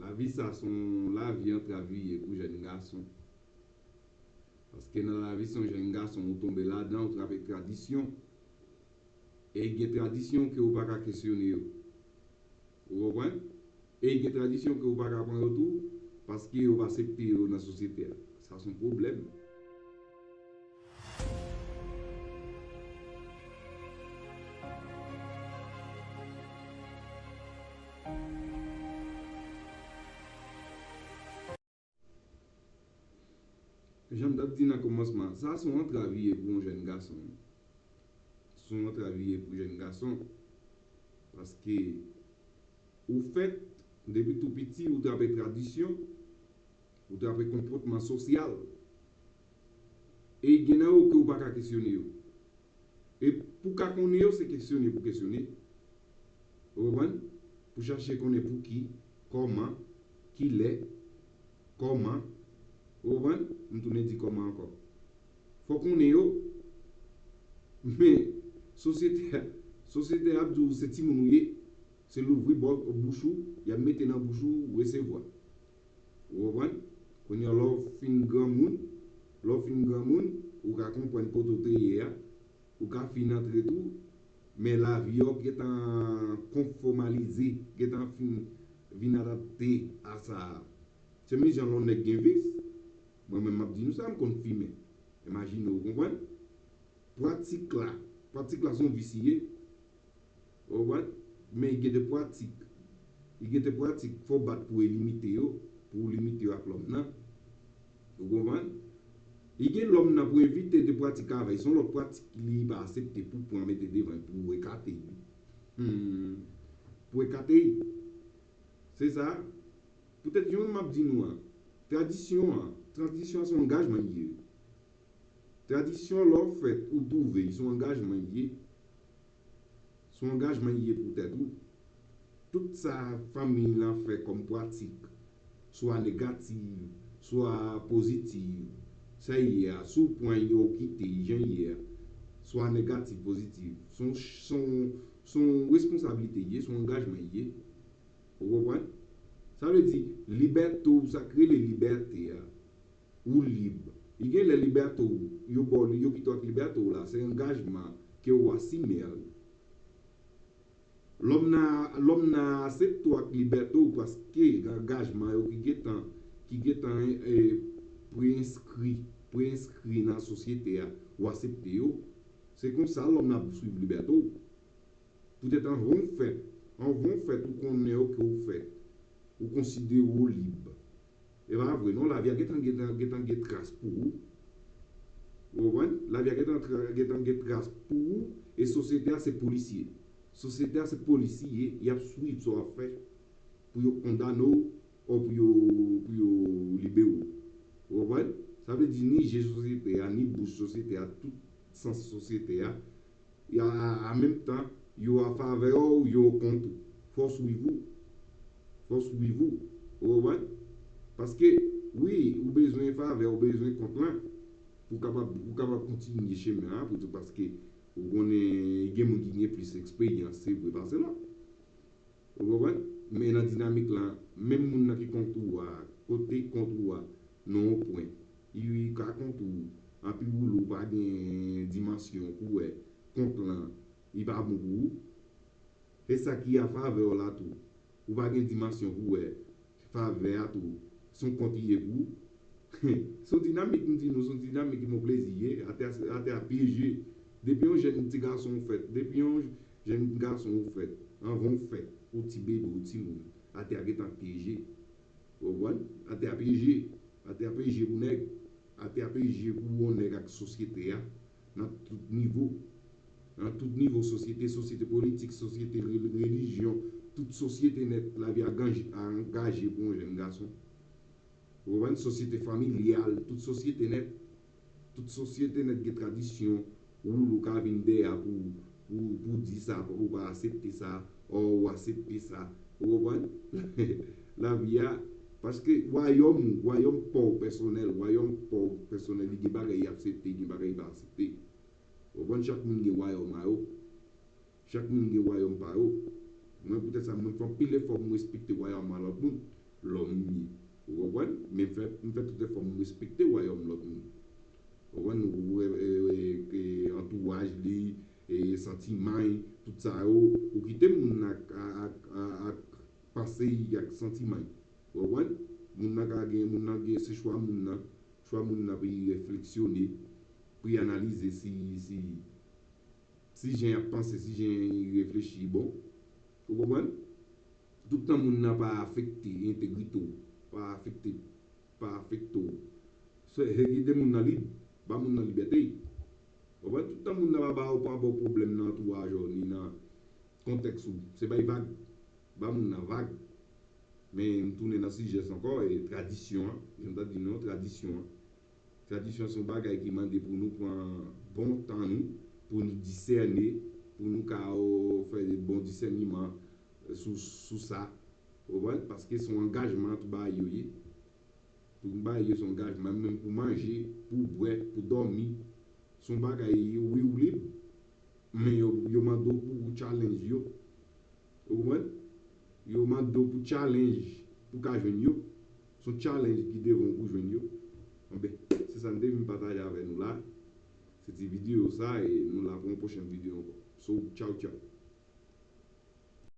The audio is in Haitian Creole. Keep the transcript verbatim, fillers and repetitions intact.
Lavi sa se yon lavi antrav li ye pou jèn gason. Paske nan lavi se yon jèn gason ou tonbe ladan, ou trape tradisyon. E gen tradisyon ke ou pa ka kesyone yo. Ou konprann? E gen tradisyon ke ou pa ka pran yo tou, paske yo pa aksepte yo nan sosyete a. Sa se yon pwoblèm. Jan m t ap di nan kòmansman, sa se yon antrav li ye pou yon jèn gason. Se yon antrav li ye pou jèn gason. Paske ou fèt, depi tou piti, ou trape tradisyon, ou trape konpòtman sosyal. E gen nan yo ke ou pa ka kesyone yo. E pou ka konnen yo, se kesyone pou kesyone. Ou konprann? Pou chache konnen pouki, kòman, kilè, kòman. Ou konprann? M tounen di kòman ankò. Fò konnen yo. Men, sosyete a, sosyete a ap di w se timoun ou ye. Se louvri bò bouch ou, y ap mete nan bouch ou, ou resevwa. Ou konprann? Kounye a, lè w fin granmoun, lè w fin granmoun, ou ka konprann kote w te ye a, ou ka fin antre tou, men lavi a w gentan konfòmalize, gentan fin vin adapte a sa a. Se menm jan lè yon nèg gen vis, mwen menm m ap di nou sa, m konn fimen. Imajine w konprann? Pratik la, pratik la se yon vis li ye. Ou konprann? Men li gen de pratik. Li gen de pratik, fò w bat pou w limite yo, pou w limite yo ak lòm nan. Ou konprann? Li gen lòm nan pou evite de pratik avè l. Se yon lòt pratik li pa aksepte pou pran mete devan l, pou ekate l. Hmm. Pou ekate l. Se sa. Poutèt jan m ap di nou an, tradisyon an, tradisyon an se yon angajman li ye. Tradisyon lè w fèt ou twouve l, se yon angajman li ye. Se yon angajman li ye pou tèt ou. Tout sa fanmi lan fè kòm pratik, swa negatif, swa pozitif, sa ye a, si w pran l, ou kite l jan l ye a, swa negatif, pozitif, se yon, se yon, se yon responsablite li ye, se yon angajman li ye. Ou konprann? Sa vle di, libète w, sa k rele libète a, ou lib. Li gen lè libète w, yo ba w li, yo kite w ak libète w la, se angajman ke ou asime a. Lòm nan, lòm nan aksepte w ak libète w paske gen angajman yo ki gentan, ki gentan, eh, preenskri, preenskri nan sosyete a, ou aksepte yo. Se konsa lòm nan ap swiv libète w. Poutèt anvan w fèt, anvan w fèt, ou konnen ke ou fèt. Ou konsidere w lib. E pa vre, non, lavi a gentan, gentan, gentan gen tras pou ou. Ou konprann? Lavi a gentan tra-, gentan gen tras pou ou, e sosyete a se polisye. Sosyete a se polisye, y ap swiv sa w ap fè pou yo kondane w, ou pou yo, pou yo libere w. Ou konprann? Sa vle di ni je sosyete a, ni bouch sosyete a, tout sans sosyete a, a, a, an menm tan, yo an favè w, yo kont ou. Fò w swiv ou. Fò w swiv ou. Ou konprann? Paske, wi, ou bezwen favè, ou bezwen kont lan pou w kapab, pou w kapab kontinye chemen an, pou tou, paske ou konnen gen moun ki gen plis eksperyans, se vre, pase lòt. Ou konprann? Men nan dinamik lan, menm moun nan ki kont ou a, kote kont ou a, nan yon pwen, li ka kont ou, anpi woule ou pa gen dimansyon pou wè kont lan, li pa bon pou ou. E sa ki a favè w la tou, ou pa gen dimansyon pou wè favè a tou, se yon kont li ye pou ou. Se yon dinamik, m di nou, se yon dinamik ki bon plezi ye. Atè a, atè a pyeje. Depi yon jèn ti gason ou fèt, depi yon jèn gason ou fèt, anvan w fèt, ou ti bebe, ou timoun, atè a gentan pyeje. Ou konprann? Atè a pyeje. Atè a pyeje pou nèg. Atè a pyeje pou yon nèg ak sosyete a, nan tout nivo. Nan tout nivo sosyete, sosyete politik, sosyete re-, relijyon, tout sosyete nèt, lavi a ganj-, a angaje pou yon jèn gason. Ou konprann? Sosyete familyal, tout sosyete nèt. Tout sosyete nèt gen tradisyon. Ou, ou ka vin dèyè pou, pou, pou di sa, ou pa aksepte sa, ou aksepte sa. Ou konprann? Lavi a, paske wayòm ou, wayòm pa w pèsonèl, wayòm pa w pèsonèl, li gen bagay li aksepte, gen bagay li pa aksepte. Ou konprann? Chak moun gen wayòm a yo. Chak moun gen wayòm pa yo. Mwen, poutèt sa, mwen fè anpil efò pou m respekte wayòm a lòt moun. lòm li ye. Ou konprann? Men fè, m fè tout efò m respekte wayòm lòt moun. Ou konprann? Ou wè, e, e, e, antouraj li, e, santiman, tout sa yo, ou kite moun nan ak, ak, ak, ak panse y ak santiman. Ou konprann? Moun nan ka gen, moun nan gen, se chwa moun nan. Chwa moun nan pou y refleksyone, pou y analize si, si, si jan y ap panse, si jan y reflechi bon. Ou konprann? Tout tan moun nan pa afekte entegrite w, pa afekte, pa afekte w. Se, se kite moun nan lib, ba moun nan libète. Ou konprann? Tout tan moun nan pa ba w, pa ba w pwoblèm nan antouraj ou, ni nan kontèks ou. Se bay vag. Ba moun nan vag. Men m tounen nan sijè sa ankò, e tradisyon an. Jan m ta di nou, tradisyon an. Tradisyon se yon bagay ki mande pou nou pran bon tan nou, pou nou disène, pou nou ka, o, fè de bon disèniman sou, sou sa. Ou konprann? Paske se yon angajman tout bagay yo ye. Tout bagay yo se yon angajman, menm pou manje, pou bwè, pou dòmi. Se yon bagay, wi, ou lib, men yo, yo mande w pou ou challenge yo. Ou konprann? Yo mande w pou challenge, pou ka jwenn yo. Se yon challenge ki devan w pou jwenn yo. Anben, se sa m te vin pataje avè nou la. Se ti videyo sa, e nou la pou yon pwochèn videyo ankò. So, tchaw, tchaw.